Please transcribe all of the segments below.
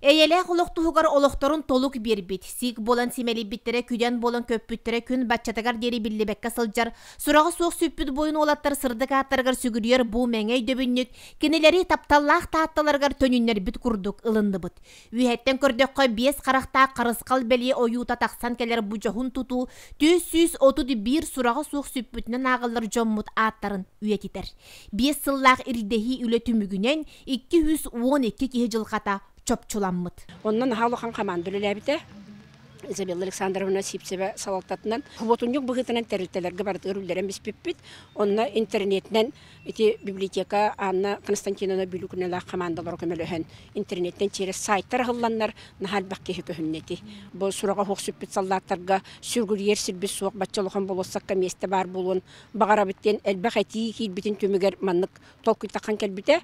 Эйэлээх олох туһугар олохторун толук биэрбит, сиик буолан симэлийбиттэрэ, күдэн буолан көппүттэрэ күн баччатыгар диэри биллибэккэ сылдьар, сураҕа суох сүппүт буойун уолаттар сырдык ааттарыгар сүгүрүйэр бу мэҥэ өйдөбүнньүк кинилэри тапталлаах Таатталарыгар төнүннэрбит курдук ылынныбыт. Үөһэттэн көрдөххө, биэс харахтаах харысхал бэлиэ ойуута тахсан кэлэр бу дьоһун тутуу 431 сураҕа суох сүппүтүнэн ааҕыллар дьоммут ааттарын үйэтитэр. Биэс сыллаах ирдэһии үлэ түмүгүнэн 212 киһи дьылҕата чопчуламмыт. Онно наһаа улахан хамаанда үлэлээбитэ. Изабелла Александровна Сивцева салалтатынан субуотунньук быһыытынан тэрилтэлэргэ барытыгар үллэрэн биспиппит. Онно интернетинэн ити библиотека Анна Константиновна Бүлүкүнэлээх хамаандалара көмөлөһөн интернеттэн через сайттар аһылланнар наһаа элбэх киһи көһүннэ ити. Бу сураҕа суох сүппүт саллааттарга сүргүрүйэр сирбит суох бачча улахан болуоссакка миэстэ баар буолуон баҕарабыт диэн элбэх этии киирбитин түмүгэр маннык толкуйтаххан кэлбитэ.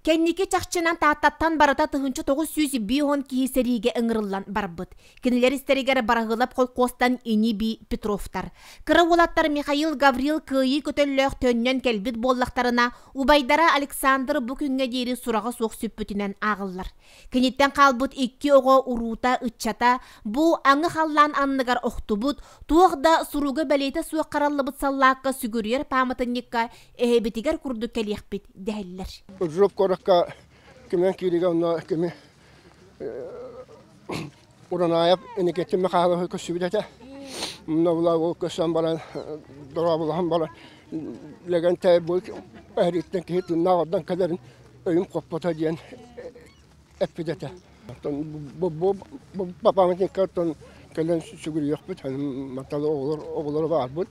Кэнники чахчынан Тааттаттан барыта 1950 киһи сэриигэ ыҥырыллан барбыт. Кинилэр истэригэр Бараһыылап холкуостан ини-бии Петровтар. Кыра уолаттар Михаил Гаврил кыайыы көтөллөөх төннөн кэлбит буоллахтарына, убайдара Александр бу күҥҥэ диэри сураҕа суох сүппүтүнэн ааҕыллар. Киниттэн хаалбыт икки оҕо уруута, ыччата бу аҥы халлаан анныгар охтубут, туох да суруга бэлиэтэ суох хараллыбыт саллаакка сүгүрүйэр пааматынньыкка эһэбитигэр курдук кэлиэхпит дэһэллэр. Ржев куоракка кимэн кииригэ онно кими Уранаев Иннокентий Михайловы көрсүбүт этэ. Мына була ол көрсөн баран дорооболоһон баран Лэгэнтэй бу эһириттэн киһи тыыннаах ордон кэлэрин өйүм хоппото диэн эппит этэ. Оттон бу бу бу памятникка оттон кэлэн сүгүрүйүөхпүт, мантан оҕолор оҕолоро баарбыт.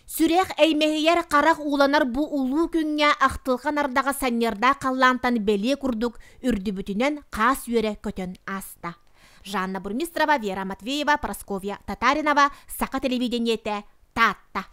Сүрэх эймэһийэр харах ууланар бу улуу күҥҥэ ахтылҕан ардаҕа санньыардаах халлаантан бэлиэ курдук үрдүбүтүнэн хаас үөрэ көтөн ааста. Жанна Бурмистрова, Вера Матвеева, Прасковья Татаринова, Саха телевидениетэ, Таатта.